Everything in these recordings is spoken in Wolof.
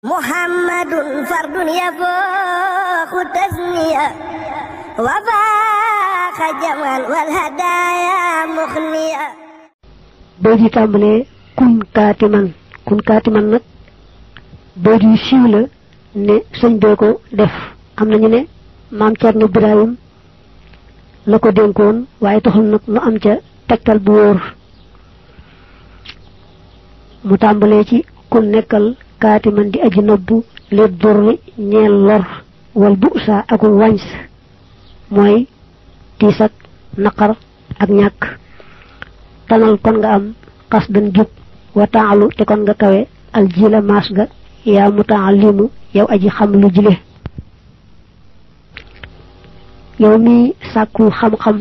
محمد فرد يفوق تسنية وفاق جمعا والهدايا مخنية بودي تامبلي kun kaatiman nag boodi yu siiw la ne sëñ bee ko def am nañu ne maam Cerno Birahim la ko dénkoon waaye taxul nag nu am ca tegtal bu wóor mu tàmbalee ci kun nekkal kaatiman di aji nobbu li durri ñeel lor wal bu'sa ak wàñs mooy tiis ak naqar ak ñàkk tanal kon nga am xas dan jub wa taalu te kon nga kawe aljila maas ga yaa mutaallimu yow aji xam lu jile yow mi sàkku xam-xam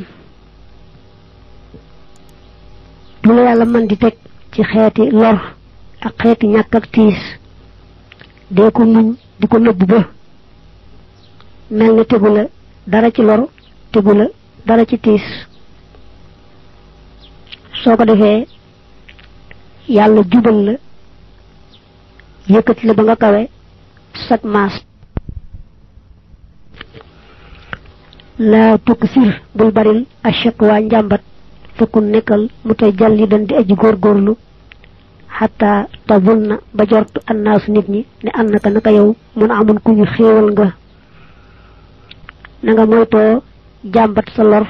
lu la yàlla man di teg ci xeeti lor ak xeeti ñàkk ak tiis dee ko muñ di ko nëbb ba mel na tegu la dara ci lor tegu la dara ci tiis soo ko defee yàlla jubal la yëkkati la ba nga kawe sag maas laa tuksir bul baril ashakwa njàmbat fekkun nekkal mu tey jalli dan di aji góorgóorlu xataa tabul na ba jortu annaasu nit ñi ne an naka yow mun amun ku ñu xéewal nga na nga moytoo jàmbat sa lor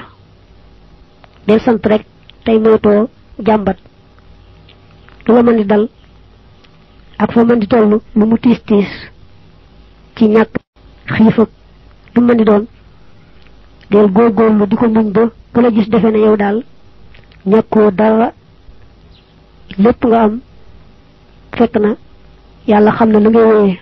del sant rek tey moytoo jàmbat lu la mën di dal ak fa mën di toll lu mu tiis tiis ci ñàkk xiif ak lu mën di doon del góorgóorlu di ko muñ ba ku la gis defe ne yow daal ñàkkoo dara lépp nga am fekk na yàlla xam na lu ngay wooyee